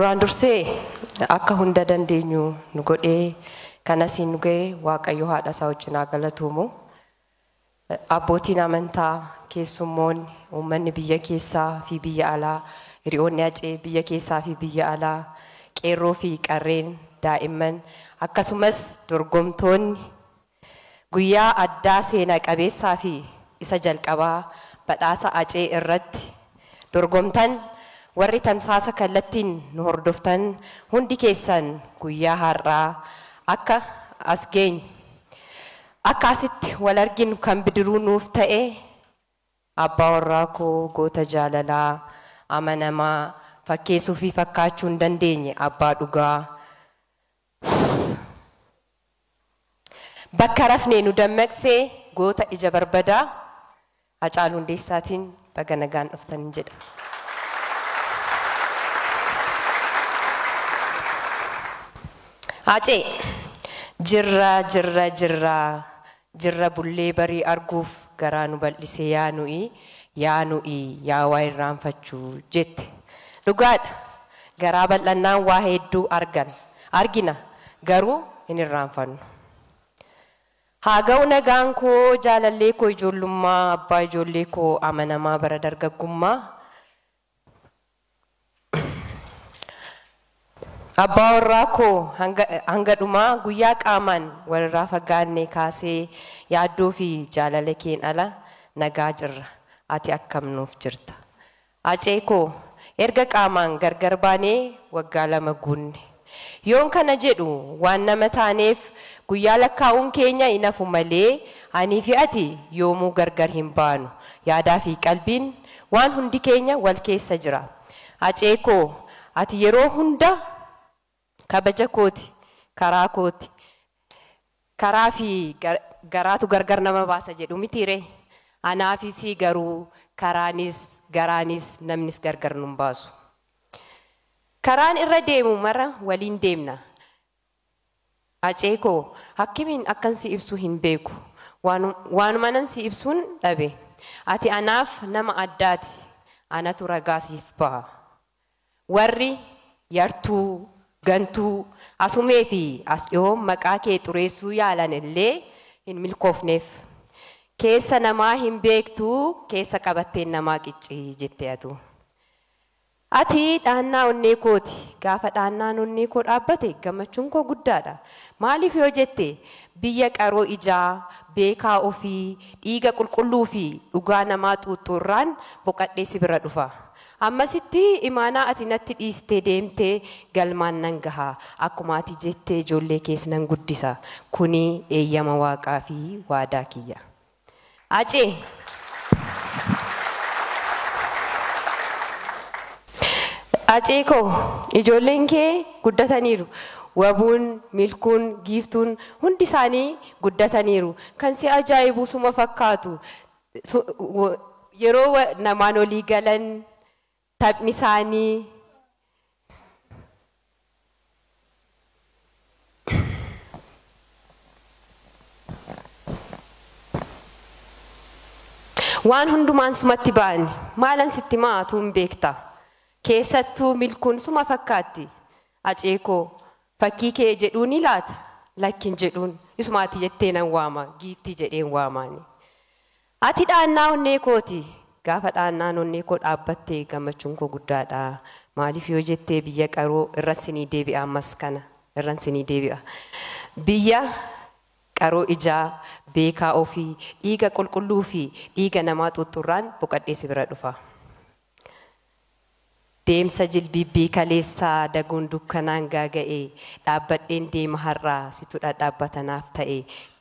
Duraan dursee akka hunda dandeenyu nu godhee kanas nu ga'e Waaqayyo haadha isaa wajjin haa galatoomu. Abbootiin amantaa, keessummoonni, uummanni biyya keessaa fi biyya alaa, hiriyoonni Hacee biyya keessaa fi biyya alaa, qeerroo fi qarreen, daa'imman akkasumas dorgomtoonni guyyaa addaa seenaa qabeessaa fi isa jalqabaa badhaasa Hacee irratti dorgomtan warri tamsaasa kallattiin nu hordoftan hundi keessan guyyaa har'aa akka as geenye akka asitti wal arginu kan bidiruu nuuf ta'e abbaa warraa koo goota jaalalaa amanamaa fakkeessuu fi fakkaachuu hin dandeenye abbaa dhugaa bakka rafnee nu dammaqsee goota ija barbadaa Hacaaluu Hundeessaatiin baga nagaan dhuftan jedha. Hacee jirra jirra jirra jirra bullee barii arguuf garaa nu bal'isee yaa nuyi yaa nuyi yaa waa irraanfachuu jette. Dhugaadha. Garaa bal'annaan waa hedduu argina garuu hin irraanfannu. Haa ga'u nagaan koo jaalallee koo ijoollummaa abbaa ijoollee koo amanamaa bara dargaggummaa. Abbaa warraa koo hanga dhumaa guyyaa qaamaan walirraa fagaanne kaasee yaaddoo fi jaalala keen ala nagaa jirra. Ati akkam nuuf jirta. Hacee koo erga qaamaan gargar baanee waggaa 2 guunne. Yoon kana jedhu waan nama taaneef guyyaa lakkaa'uun keenya hin hafu malee anii fi ati yoomuu gargar hin baanu. Yaadaa fi qalbiin waan hundi keenya wal keessa jira. Hacee koo ati yeroo hunda kabaja kooti, karaa kooti, karaa fi garaatu gargar nama baasa jedhu mitiire. Anaafis garuu karaanis garaanis namnis gargar nun baasu. Karaan irra deemu mara waliin deemna. Hacee koo hakkimiin akkan si ibsu hin beeku. Waanuma nan si ibsuun dhabe. Ati anaaf nama addaati. Anatu ragaa siif baha. Warri yartuu, gantuu, asumee fi as dhiyoo maqaa kee xureessuu yaalan illee hin milkoofneef. Keessa namaa hin beektuu, keessa qabatteen namaa qiccii jettee atu. Ati dhaannaa onnee kooti. Gaafa dhaannaan onnee koo dhaabbate gammachuun koo guddaadha. Maaliif yoo jette biyya qaroo ijaa, beekaa ofii, dhiiga qulqulluu fi dhugaa namaa xuuxxurraan boqadhee si bira dhufa. Ammasitti imaanaa ati natti dhiistee deemtee galmaan nan gaha. Akkuma ati jettee ijoollee kees nan guddisa. Kuni eeyyama waaqaa fi waadaa kiyya. Hacee. Hacee koo ijoolleen kee guddataniiru. Wabuun, milkuun, giiftuun hundi isaanii guddataniiru. Kan si ajaa'ibu suma fakkaatu. Yeroo namaan olii galan taphni isaanii waan hundumaan sumatti ba'ani. Maalan sitti maatu hin beekta. Keessattuu milkuun suma fakkaatti. Hacee koo fakkii kee jedhuun ni laata? Lakkin jedhuun isumaati jettee nan waama. Giiftii jedheen waamaani. Ati dhaannaa onnee kooti. Gaafa dhaannaan onnee koo dhaabbattee gammachuun koo guddaadha. Maaliif yoo jettee biyya qaroo irra sinii deebi'a ammas kana. Irra sinii deebi'a. Biyya qaroo ijaa, beekaa ofii, dhiiga qulqulluu fi dhiiga namaa xuuxxurraan boqadhee si bira dhufa. Deemsa jilbibbii kaleessaa daguun dukkanaan gaaga'e dhaabbadheen deema har'aa situ dhadhaabbatanaaf ta'e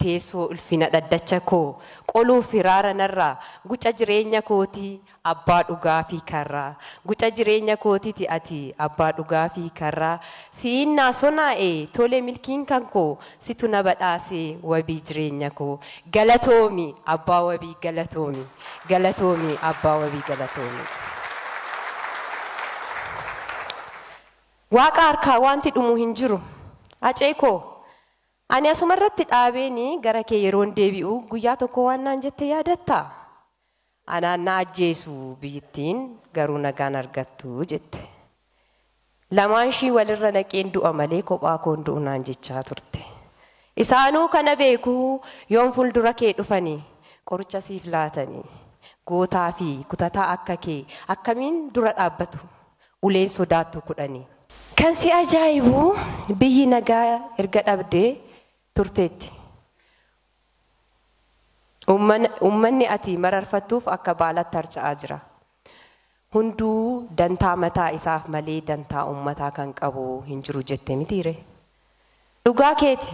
teessoo ulfina dhaddacha koo qoluu firaara narraa guca jireenya kootii abbaa dhugaa fi karraa guca jireenya kootiiti ati abbaa dhugaa fi karraa siinnaa sonaa'e tole milkiin kan koo situ na badhaase wabii jireenya koo galatoomi abbaa wabii galatoomi galatoomi abbaa wabii galatoomi. Waaqa harkaa wanti dhumu hin jiru. Hacee koo ani asuma irratti dhaabeeni gara kee yeroon deebi'u guyyaa tokko waan naan jette yaadattaa? Anaan na ajjeesu biyyittiin garuu nagaan argattu jette. Lamaan ishii walirra naqeen du'a malee kophaa koon du'u naan jechaa turte. Isaanuu kana beekuu yoon fuuldura kee dhufanii qoricha siif laatanii gootaa fi kutataa akka kee akkamiin dura dhaabbatu uleen sodaattu kudhanii. Kan si ajaa'ibu biyyi nagaa erga dhabdee turteetti. Uummanni ati mararfattuuf akka baalatti harca'aa jira. Hunduu dantaa mataa isaaf malee dantaa uummataa kan qabu hin jiru jette mitiire. Dhugaa keeti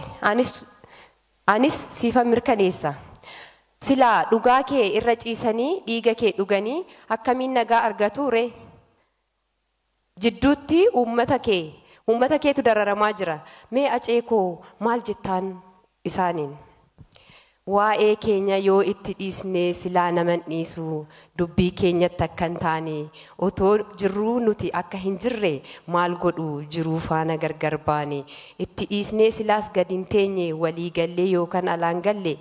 anis siifa mirkaneessa. Silaa dhugaa kee irra ciisanii dhiiga kee dhuganii akkamiin nagaa argatu ree? Jidduutti uummata keetu dararamaa jira. Mee acee koo maal jettaan isaaniin? Waa'ee keenya yoo itti dhiisnee silaa naman dhiisu dubbii keenyatti akka hin taane otoo jirruu nuti akka hin jirre maal godhu jiruu faana gargar baane itti dhiisnee silaas gadi hin teenye walii gallee yookaan alaan galle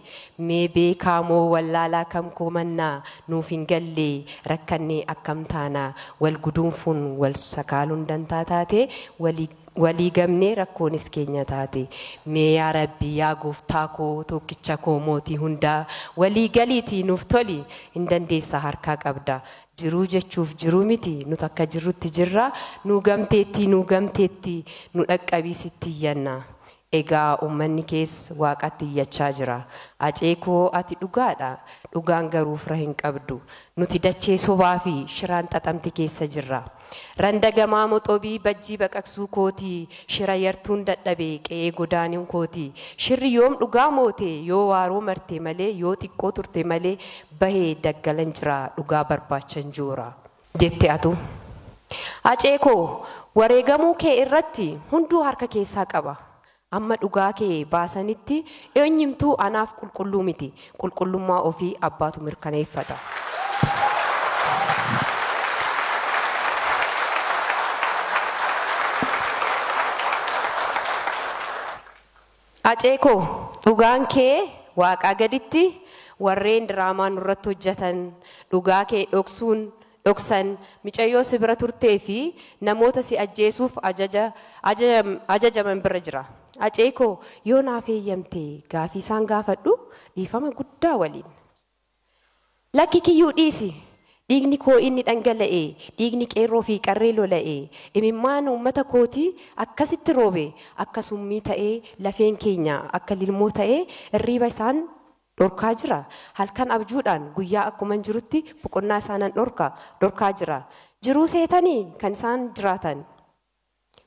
mee beekaa moo wallaalaa kam komannaa nuuf hin galle rakkannee akkam taana wal guduunfuun wal sakaaluun dantaa taate walii gamnee rakkoonis keenya taate. Mee yaa Rabbi yaa gooftaa koo tokkicha koo mootii hundaa walii galiitii nuuf toli hin dandeessa harkaa qabda. Jiruu jechuuf jiruu miti nuti akka jirrutti jirra nu gamteetti nu dhaqqabiisitti iyyanna. Egaa uummanni kees waaqatti iyyachaa jira. Acee koo ati dhugaadha. Dhugaan garuu fira hin qabdu. Nuti dachee sobaa fi shiraan xaxamte keessa jirra. Randagamaa moxobii bajjii baqaqsuu kootii shira yartuun dadhabe qe'ee godaanuun kootii. Shirri yoom dhugaa moote yoo waaroo marte malee yoo xiqqoo turte malee bahee daggalan jira dhugaa barbaachan joora. Jette atu. Acee koo wareegamuu kee irratti hunduu harka keessaa qaba. Amma dhugaa kee baasanitti eenyumtuu anaaf qulqulluu miti. Qulqullummaa ofii abbaatu mirkaneeffata. Acee koo dhugaan kee waaqaa gaditti warreen diraamaa nurratti hojjetan dhugaa kee dhoksan micayyoo si bira turtee fi namoota si ajjeesuuf ajajaman bira jira. Acee koo yoo naaf eeyyamte gaafii isaan gaafadhu dhiifama guddaa waliin. Lakki kiyyuu dhiisi. Dhiigni koo inni dhangala'e, dhiigni qeerroo fi qarree lola'e, imimmaan uummata kootii akkasitti roobe, akka summii ta'ee lafeen keenya akka lilmoo ta'ee hirriiba isaan dhorkaa jira. Halkan abjuudhaan guyyaa akkuma jirutti boqonnaa isaanan dhorkaa jira. Jiruu seetanii kan isaan jiraatan.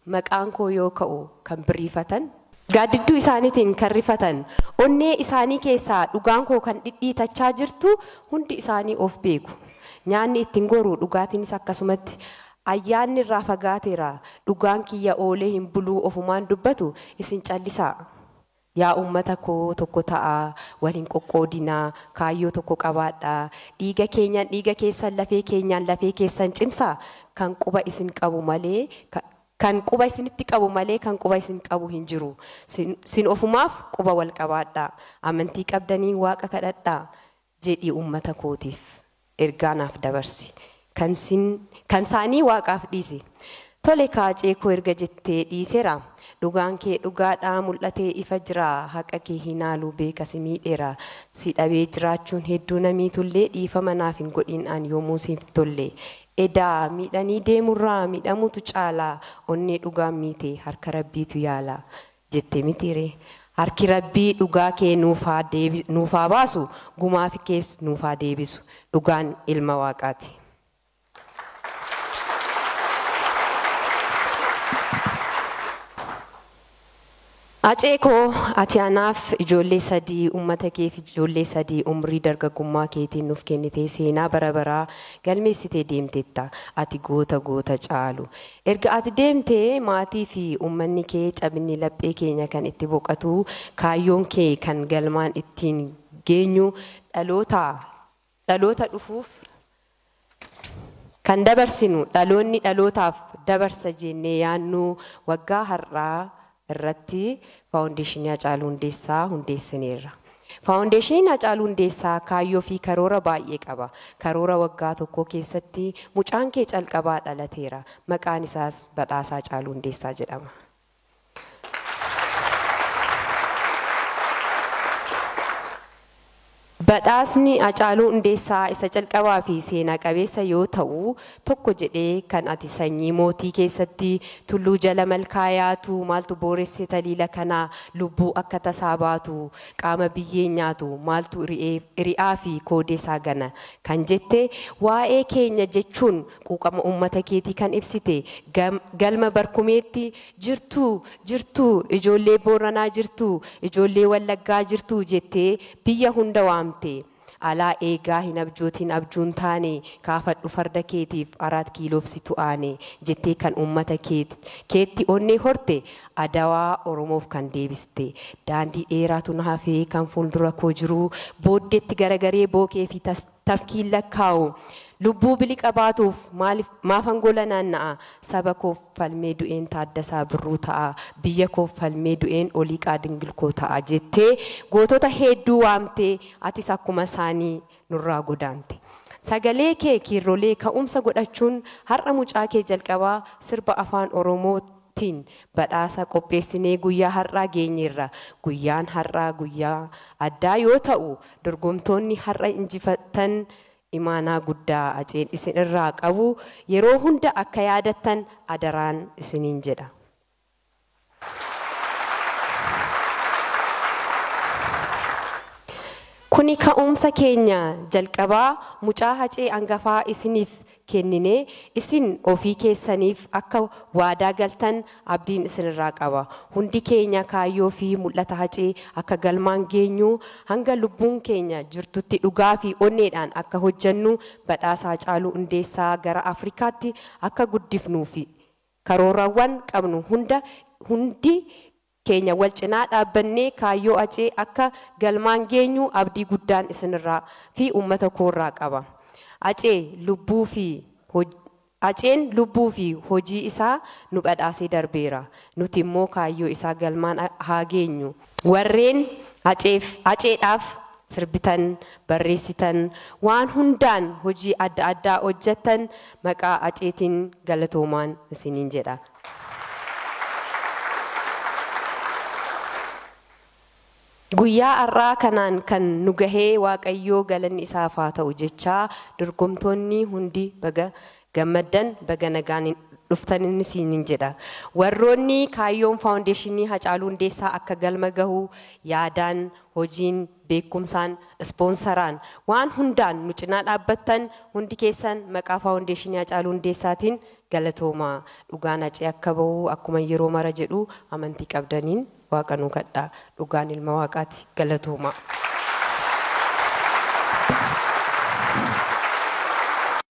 Maqaan koo yoo ka'u kan biriifatan. Gaaddidduu isaaniitiin kan rifatan. Onnee isaanii keessaa dhugaan koo kan dhidhiitachaa jirtu hundi isaanii of beeku. Nyaanni ittiin goru dhugaatiinis akkasumatti ayyaanni irraa fagaateera. Dhugaan kiyya oolee hin buluu ofumaan dubbatu isin callisaa. Yaa uummata koo tokko ta'aa, waliin qoqqoodinaa, kaayyoo tokko qabaadhaa, dhiiga keenyaan dhiiga keessan lafee keenyaan lafee keessan cimsaa kan quba isin qabu malee kan quba isinitti qabu malee kan quba isin qabu hin jiru. Sin ofumaaf quba wal qabaadhaa. Amantii qabdanii waaqa kadhadhaa jedhii uummata kootiif ergaa naaf dabarsi. Kan isaanii waaqaaf dhiisi. Tole kaacee koo erga jettee dhiiseera. Dhugaan kee dhugaadhaa mul'atee ifa jira. Haqa kee hin haalu beeka si miidheera. Si dhabee jiraachuun hedduu namiitullee dhiifama naaf hin godhin an yoomuu siif tolle. Edaa miidhanii deemurraa miidhamuutu caalaa onnee dhugaan miite harka rabbiitu yaala jette mitiire. Harki rabbii dhugaa kee nuufaa baasu gumaa fi kees nuufaa deebisu. Dhugaan ilma waaqaati. Acee koo ati anaaf ijoollee sadii uummata keef ijoollee sadii umrii dargaggummaa keetiin nuuf kennitee seenaa bara baraa galmeessitee deemteetta. Ati goota goota caalu. Erga ati deemtee maatii fi uummanni kee cabinni laphee keenya kan itti boqotu kaayyoon kee kan galmaan ittiin geenyu dhaloota dhufuuf kan dabarsinu dhaloonni dhalootaaf dabarsa jennee yaannu waggaa har'aa irratti faawundeeshinii Haacaaluu Hundeessaa hundeessineerra. Faawundeeshiniin Hacaaluu Hundeessaa kaayyoo fi karoora baay'ee qaba. Karoora waggaa tokko keessatti mucaan kee calqabaa dhalateera. Maqaan isaas Badhaasaa Hacaaluu Hundeessaa jedhama. Badhaasni Hacaaluu Hundeessaa isa calqabaa fi seenaa qabeessa yoo ta'u, tokko jedhee kan ati sanyii mootii keessatti tulluu jala malkaa yaatu, maaltu booresse taliila kanaa, lubbuu akka tasaa baatu, qaama biyyee nyaatu, maaltu ri'aa fi koodee isaa gana kan jette, waa'ee keenya jechuun quuqama uummata keetii kan ibsite, galma barkumeetti jirtuu jirtuu, ijoollee Booranaa jirtuu, ijoollee Wallaggaa jirtuu jettee biyya hunda waamte. Alaa eegaa hin abjootiin abjuun taane, kaafadhu farda keetiif 4 kiiloof situ aane jettee kan uummata keetti onnee horte, adawaa Oromoof kan deebiste. Daandii dheeraatu na hafee kan fuuldura koo jiru, booddeetti garagaree bookee fi tafkiin lakkaa'u. Lubbuu biliqa baatuuf maafan gola naanna'a, saba koof falmee du'een Taaddasaa Birruu ta'a, biyya koof falmee du'een Oliiqaa Dingilkoo ta'a jettee gootota hedduu waamtee atis akkuma isaanii nurraa godaante. Sagalee kee kiirrolee ka'umsa godhachuun har'a mucaa kee jalqabaa sirba afaan Oromootiin badhaasa qopheessinee guyyaa har'aa geenyeerra. Guyyaan har'aa guyyaa addaa yoo ta'u, dorgomtoonni har'a injifatan imaanaa guddaa Haceen isin irraa qabu yeroo hunda akka yaadattan adaraan isiniin jedha. Kuni ka'umsa keenya jalqabaa mucaa Hacee hangafaa isiniif kenninee isin ofii keessaniif akka waadaa galtan abdiin isinirraa qaba. Hundi keenya kaayyoo fi mul'ata Hacee akka galmaan geenyu hanga lubbuun keenya jirtutti dhugaa fi onneedhaan akka hojjennu, badhaasa Hacaaluu Hundeessaa gara Afrikaatti akka guddifnuu fi karoorawwan qabnu hunda hundi keenya wal cinaa dhaabbannee kaayyoo Hacee akka galmaan geenyu abdii guddaan isinirraa fi uummata koorraa qaba. Haceen lubbuu fi hojii isaa nu badhaasee darbeera. Nuti immoo kaayyoo isaa galmaan haa geenyu. Warreen Haceedhaaf sirbitan, barreessitan, waan hundaan hojii adda addaa hojjettan maqaa Haceetiin galatoomaan isiniin jedha. Guyyaa har'aa kanaan kan nu gahee Waaqayyoo galanni isaaf haa ta'u jechaa, dorgomtoonni hundi baga gammaddan, baga nagaan dhuftan isiniin jedha. Warroonni kaayyoon faawundeeshinii Hacaaluu Hundeessaa akka galma gahu yaadaan, hojiin, beekumsaan, ispoonsaraan waan hundaan nu cinaa dhaabbattan hundi keessan maqaa faawundeeshinii Hacaaluu Hundeessaatiin galatoomaa. Dhugaan Hacee akka bahu akkuma yeroo mara jedhu amantii qabdaniin Waaqa nu kadhaa. Dhugaan ilma Waaqaati. Galatoomaa.